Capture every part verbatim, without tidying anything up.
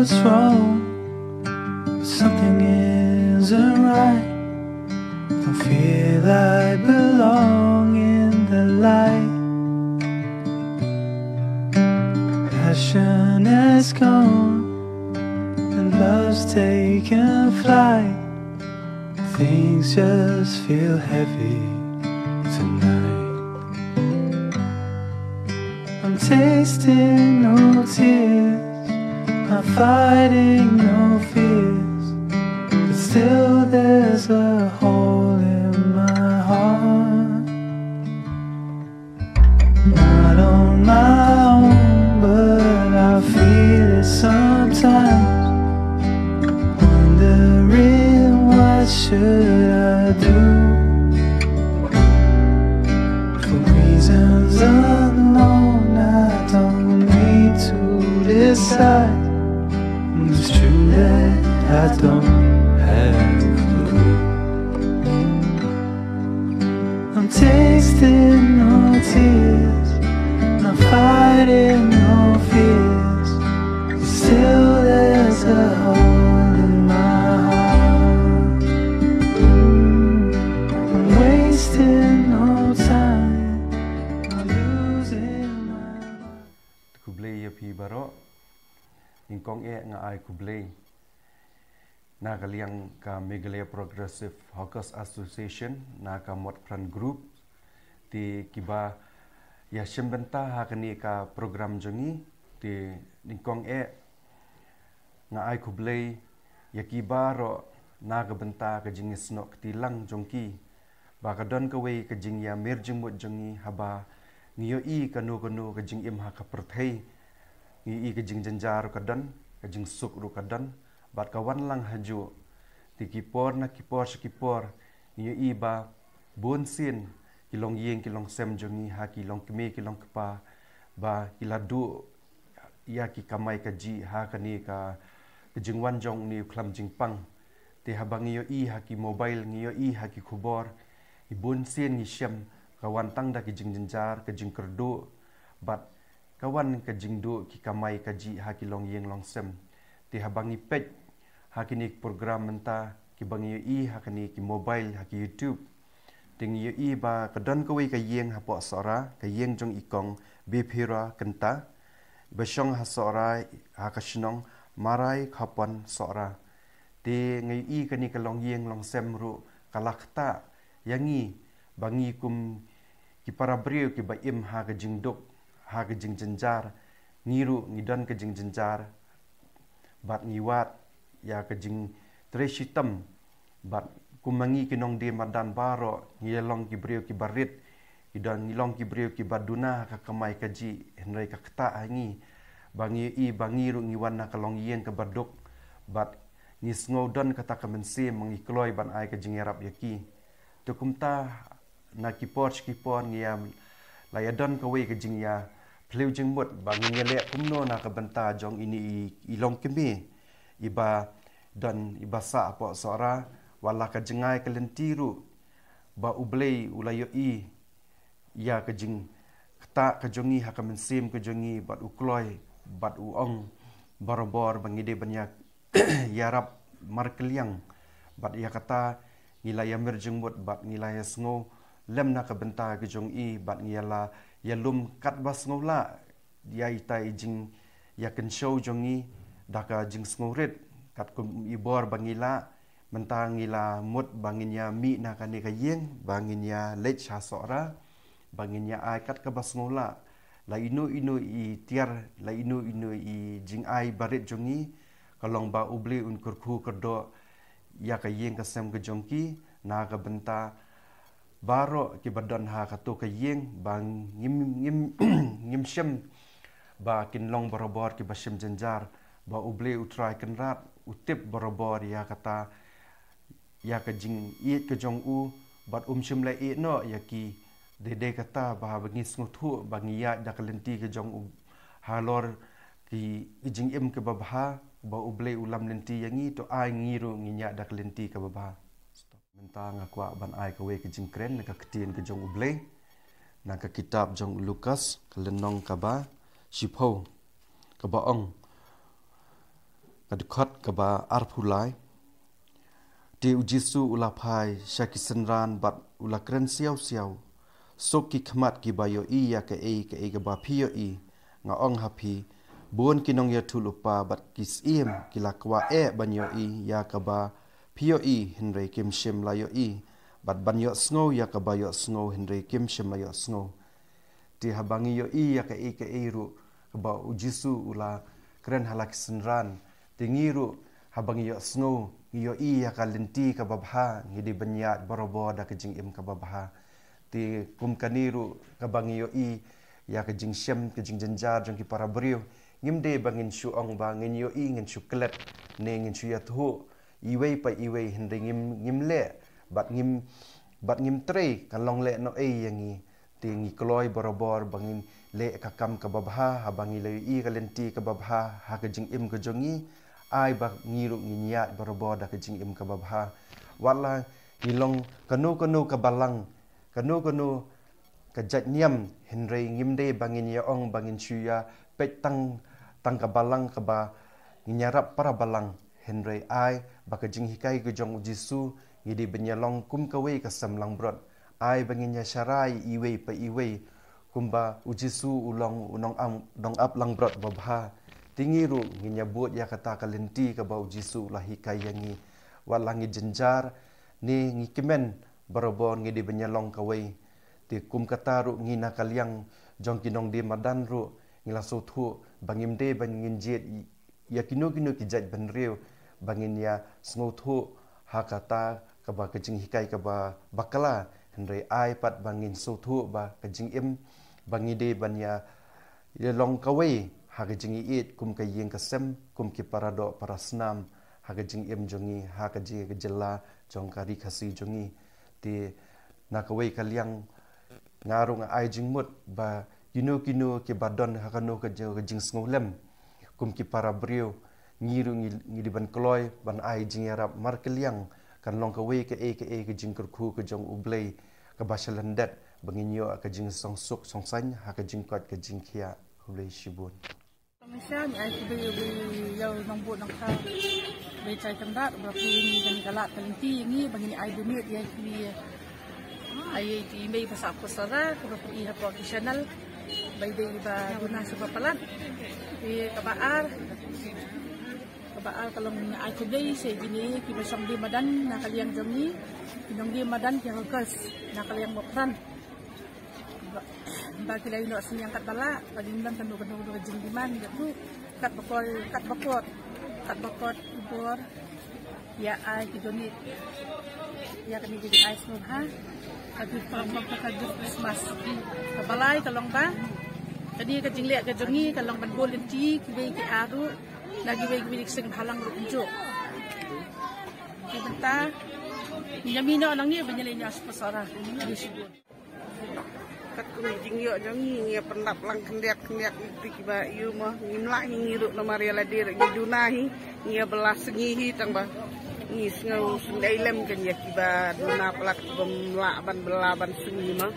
What's wrong? Something isn't right. Don't feel I belong in the light. Passion is gone and love's taken flight. Things just feel heavy tonight. I'm tasting no tears, I'm fighting no fears, but still there's a hole in my heart. Not on my own, but I feel it sometimes. Wondering what should I do. For reasons unknown, I don't need to decide. It's true that I don't have a clue. I'm tasting no tears, not fighting no fears. Still, there's a hole in my heart. Mm, I'm wasting no time, I'm losing my mind. Khublei ïa phi baroh. Nyngkong eh nga ai khublei na ka liang ka Meghalaya Progressive Hawkers Association, na ka Motphran Group, te kiba ïa shim bynta ha kane ka program jong ngi. Te nyngkong eh nga ai khublei ïa ki baroh na ka bynta ka jingïasnoh kti lang jong ki, ba ka don kawei ka jingïamir jingmut jong ngi haba ngi ïohi kano kano ka jingim ha ka pyrthei. Ngi ïohi ka jingjynjar ruh ka don, ka jingsuk ruh ka don, bad ka wan lang hajuh. Te ki por na ki por sha ki por ngi ïohi ba bun sien ki longïing ki longsem jong ngi, ha ki longkmie ki longkpa, ba ki la duh ïa ki kamai kajih ha kane ka, ka jingwan jong une u khlam jingpang. Te haba ngi ïohi ha ki mobile, ngi ïohi ha ki khubor, ngi bun sien ngi shem ka wan tang da ki jingjynjar, ka jingkyrduh, bad ka wan ka jingduh ki kamai kajih ha ki longïing longsem. Te haba ngi peit ha kine ki program mynta kiba ngi ïohi ha kine ki mobile, ha ki YouTube, te ngi ïohi ba ka don kawei ka ïing hapoh Sohra, ka ïing jong i kong Biphira Kynta, ba shong ha Sohra, ha ka shnong Marai Khapon Sohra. Te ngi ïohi kane ka longïing longsem ruh ka la ktah ïa ngi, ba ngi kum ki para briew kiba im ha ka jingduk, ha ka jingjynjar, ngi ruh ngi don ka jingjynjar, bad ngi wad ïa ka jingtrei shitom, bad kum ma ngi ki nongdie madan baroh, ngi long ki briew kiba rit, ngi don, ngi long ki briew kiba duna ha ka kamai kajih, hynrei ka ktah ha ngi, ba ngi ïohi ba ngi ruh ngi wan na ka longïing kaba duk, bad ngi sngew don kata ka mynsiem ba ngi kloi ban ai ka jingïarap ïa ki. Te kumta na ki por sha ki por ngi ïa la ïa don kawei ka jingïaphylliew jingmut ba ngin ïaleh kumno na ka bynta jong ine i, i longkmie iba don, iba sah hapoh Sohra, wat la ka jngai ka lynti ruh, ba U Blei u la ïohi ïa ka jingktah ka jong ngi ha ka mynsiem ka jong ngi, bad u kloi, bad u ong barabor ba ngi dei ban ïa ïarap markylliang. Bad ïa kata ngi la ïamir jingmut bad ngi la ïasngew lem na ka bynta ka jong i, bad ngi la ïalum katba sngew lah ïa ita i jingïakynshew jong ngi da ka jingsngewrit, katkum i bor ba ngi lah. Mynta ngi la mut ba ngin ïamih na kane ka ïing, ba ngin ïaleit sha Sohra, ba ngin ïa ai kat kaba sngew lah. La ino ino i tiar, la ino ino i jingai barit jong ngi, ka long ba U Blei un kyrkhu kyrdoh ïa ka ïing ka sem ka jong ki, na ka bynta baroh kiba don ha kato ka ïing, ba ngim, ngim, ngim shem ba kin long barabor kiba shim jynjar, ba U Blei U Trai Kynrad u tip barabor ïa kata, ïa ka jingïeit ka jong u, bad um shym la ïeh noh ïa ki. Dei dei kata ba haba ngi sngewthuh ba ngi ïaid da ka lynti ka jong u halor ki, ki jingim kiba bha, ba U Blei u lam lynti ïa ngi, to ai ngi ruh ngin ïaid da ka lynti kaba bha. Mynta nga kwah ban ai kawei ka jingkren na ka ktien ka jong U Blei, na ka kitab jong u Lukas, ka lynnong kaba shiphew, kaba ong: Ka dkhot kaba arphew lai. Te u Jisu u la phai sha ki synran bad u la kren siaw siaw: Suk ki khmat kiba ïohi ïa kaei kaei kaba phi ïohi. Nga ong ha phi, bun ki nongïathuhlypa bad ki syiem ki la kwah eh ban ïohi ïa kaba phi ïohi, hynrei kim shym la ïohi, bad ban ïohsngew ïa kaba ïohsngew, hynrei kim shym la ïohsngew. Te haba ngi ïohi ïa kaei kaei ruh kaba u Jisu u la kren ha la ki synran, te ngi ruh haba ngi ïohsngew, ngi ïohi ïa ka lynti kaba bha, ngi dei ban ïaid barabor da ka jingim kaba bha. Te kum kane ruh kaba ngi ïohi ïa ka jingshem, ka jingjynjar jong ki para briew, ngim dei ba ngin shu ong ba ngin ïohi, ngin shu klet, ne ngin shu ïathuh iwei pa iwei, hynrei ngim, ngim leh bad ngim, bad ngim trei, kan long leh noh ei ïa ngi. Te ngi kloi barabor ba ngin leh ka kam kaba bha, haba ngi la ïohi ka lynti kaba bha ha ka jingim ka jong ngi, ai ba ngi ruh ngin ïaid barabor da ka jingim kaba bha. Wat la ngi long kano kano ka balang, kano kano ka jait niam, hynrei ngim dei ba ngin ïa ong ba ngin shu ïa peit tang, tang ka balang kaba ngin ïarap para balang, hynrei ai ba ka jinghikai ka jong u Jisu, ngi dei ban ïa long kum kawei ka sem langbrot. Ai ba ngin ïa sharai iwei pa iwei kumba u Jisu u long u nong am, nongap langbrot babha. Te ngi ruh ngin ïa bud ïa kata ka lynti kaba u Jisu u la hikai ïa ngi. Wat la ngi jynjar ne ngi kmen, barabor ngi dei ban ïa long kawei. Te kum kata ruh ngi na ka liang jong ki nongdie madan ruh ngi la sngewthuh ba ngim dei ban ngin jied ïa kino kino ki jait bynriew ba ngin ïa sngewthuh ha kata kaba ka jinghikai kaba bakla, hynrei ai pat ba ngin sngewthuh ba ka jingim ba ngi dei ban ïa, ïa long kawei ha ka jingïeit kum ka ïing ka sem, kum ki para doh para snam ha ka jingim jong ngi, ha ka jing, ka jylla jong ka Ri Khasi jong ngi. Te na kawei ka liang nga ruh nga ai jingmut ba kino kino kiba don ha kano ka jing, ka jingsngewlem kum ki para briew, ngi ruh ngi, ngi dei ban kloi ban ai jingïarap markylliang, kan long kawei kaei kaei ka jingkyrkhu ka jong U Blei kaba shalyndet ba ngin ïoh ka jingshongsuk shongsaiñ ha ka jingkoit ka jingkhiah. Khublei shibun. Ngi ai khublei ïa u nongbud nongthaw Blei Trai Kynrad ba phi ïa ngi kane ka lad ka lynti ïa ngi ba ngin ai donate ïa ki, ai ïa ki mei ba sah phohsara kaba phi i hapoh ki channel ba i dei ba duna sha ba palat. Te kaba ar, kaba ar ka long ngi ai khublei sha kine kiba shong die madan na ka liang jong ngi, ki nongdie madan ki hawkers na ka liang Mawphran. Ba, ba ki la ïoh synñiang katba lah, ba ngim don kano kano ka jingdemand ïa tu, katba kut, katba kut, katba kut i bor ïa ai ki donate ïa kane ka jingai sngewbha ha ka jingpyrshang ka jingim Christmas. Kaba lai ka long ba kane ka jingleh ka jong ngi ka long ban bud lynti kiwei ki ar ruh na kiwei kiwei ki seng bhalang ruh kumjuh. Te mynta ngin ïa mih noh nangne ba ngin leit ïa sha phohsara. Kane ka shibun. Katkum ka jingïoh jong ngi, ngi ïa pyndap lang khyndiat khyndiat ïa kito kiba ïoh mo. Ngim lah hi ngi ruh namar ïa lade ruh ngi duna hi, ngi ïa bylla sngi hi tang ba ngi sngew syndei lem kan ïa kiba duna palat kiba ym lah ban bylla ban sngi mo.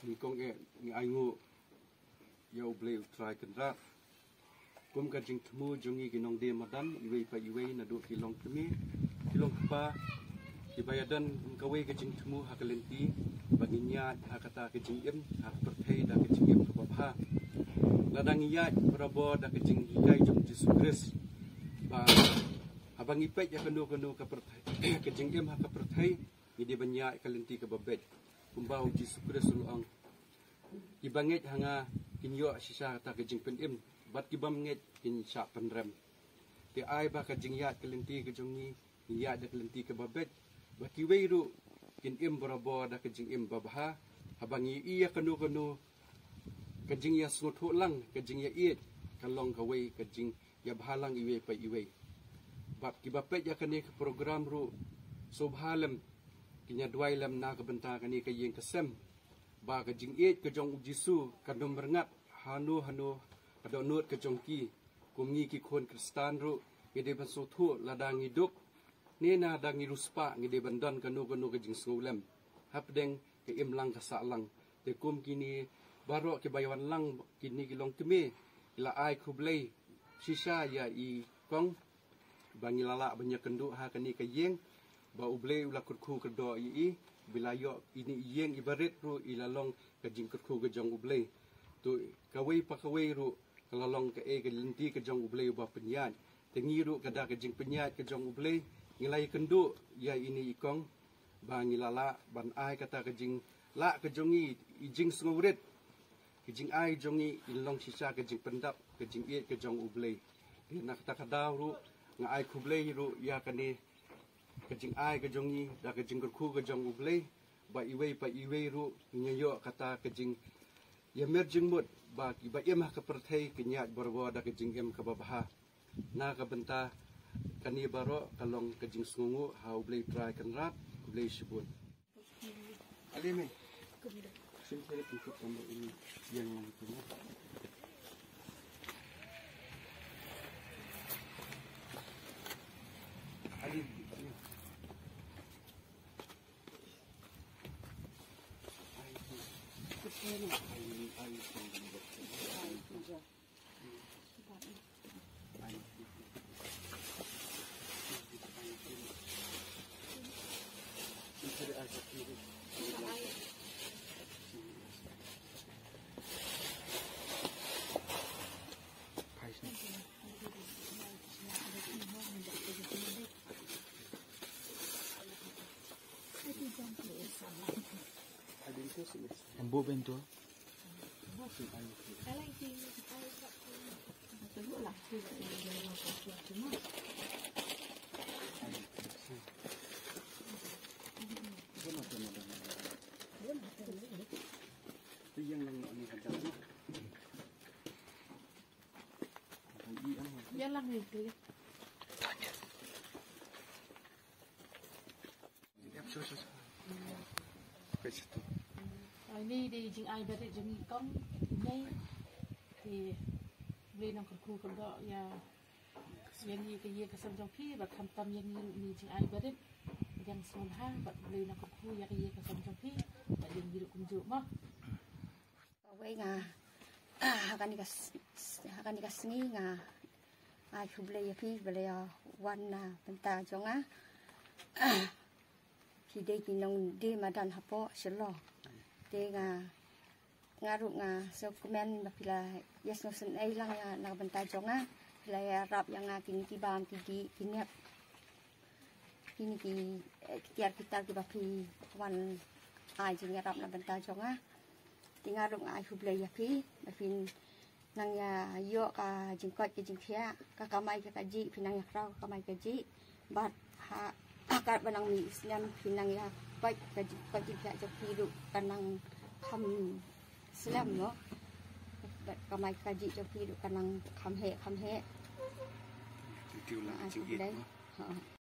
Ngi kong eh, ngi ai nguh ïa U Blei U Trai Kynrad. Kum ka jingthmu jong ngi ki nongdie madan, iwei pa iwei, naduh ki longkmie, ki longkpa, kiba ïadon kawei ka jingthmu ha ka lynti, ba ngin ïaid ha kata ka jingim ha ka pyrthei da ka jingim kaba bha. Lada ngi ïaid barabor da ka jinghikai jong U Jisu Khrist, ba haba ngi peit ïa kano kano ka pyrthei, ka jingim ha ka pyrthei, ngi dei ban ïaid ka lynti kaba beit. Kumba U Jisu Khrist u la ong, kiba ngeit ha nga kin ïoh shisha kata ka jingpynim, bad kiba ym ngeit kin shah pynrem. Te ai ba ka jingïaid ka lynti ka jong ngi, ngi ïaid da ka lynti kaba beit, ba kiwei ruh kin im barabor da ka jingim babha. Haba ngi ïohi ïa kano kano, ka jingïasngewthuh lang, ka jingïaieit, ka long kawei ka jingïabha lang iwei pa iwei. Bad kiba peit ïa kane ka program ruh, sngewbha lem, kin ïa duwai lem na ka bynta kane ka ïing ka sem, ba ka jingïeit ka jong U Jisu kan ym rngat hano hano ka dohnud ka jong ki. Kum ngi ki khun Khristan ruh, ngi dei ban sngewthuh lada ngi duk, ne lada ngi riewspah, ngi dei ban don kano kano ka jingsngewlem hapdeng ka imlang ka sahlang. Te kum kine baroh kiba ïawan lang, kine ki longkmie, ki la ai khublei shisha ïa i kong, ba ngi la lah ban ïakynduh ha kane ka ïing, ba U Blei u la kyrkhu kyrdoh ïa i, ba i la ïoh ine i ïing iba rit ruh i la long ka jingkyrkhu ka jong U Blei. To kawei pa kawei ruh ka la long kaei, ka lynti ka jong U Blei uba pynïaid. Te ngi ruh ka da ka jingpynïaid ka jong U Blei, ngi la ïakynduh ïa ine i kong, ba ngi la lah ban ai kata ka jinglah ka jong ngi, i jingsngewrit, ka jingai jong ngi in long shisha ka jingpyndap ka jingïeit ka jong U Blei. Te na kata ka daw ruh, nga ai khublei ruh ïa kane ka jingai ka jong ngi da ka jingkyrkhu ka jong U Blei, ba iwei pa iwei ruh ngin ïoh kata ka jingïamir jingmut, ba kiba im ha ka pyrthei kin ïaid barabor da ka jingim kaba bha. Na ka bynta kane baroh ka long ka jingsngewnguh ha U Blei Trai Kynrad, U Blei shibun. Ali me. Sim sere pungkut kamar ini yang lang itu. Ali. Embu bentuk. Yalang ni tu. Ini dei jingai barit jong i kong. Ini dei, dei nang kyrkhu kyrdoh ïa, ïa ngi ka ïing ka sem jong phi, bad khamtam ïa ngi ruh ni jingai barit. Ïa sngewbha bad dei nang kyrkhu ïa ka ïing ka sem jong phi, bad ïa ngi ruh kumjuh mo. Kawei nga, ha kane ka s-, s-, ha kane ka sngi nga ai khublei ïa phi ba la ïa wan na bynta jong nga. Phi dei ki nongdie madan hapoh Shillong. Te nga, nga ruh nga sngewkmen ba phi la ïasngewsynei lang ïa na bynta jong nga. Phi la ïarap ïa nga kine ki bam ki dih ki nep. Kine ki, eh, ki tiar ki tar kiba phi wan ai jingïarap na bynta jong nga. Te nga ruh nga ai khublei ïa phi ba phin nang ïa ïoh ka jingkoit ka jingkhiah, ka kamai ka kajih, phin nang ïa kraw ka kamai kajih. Bad ha, ha kaba nang mih snem phin nang ïa koit ka jingkoit jingkhiah jong phi ruh kan nang kham slem mo. Bad kamai kajih jong phi ruh kan nang kham heh kham heh. Thank you lah. Ai khublei. Ha.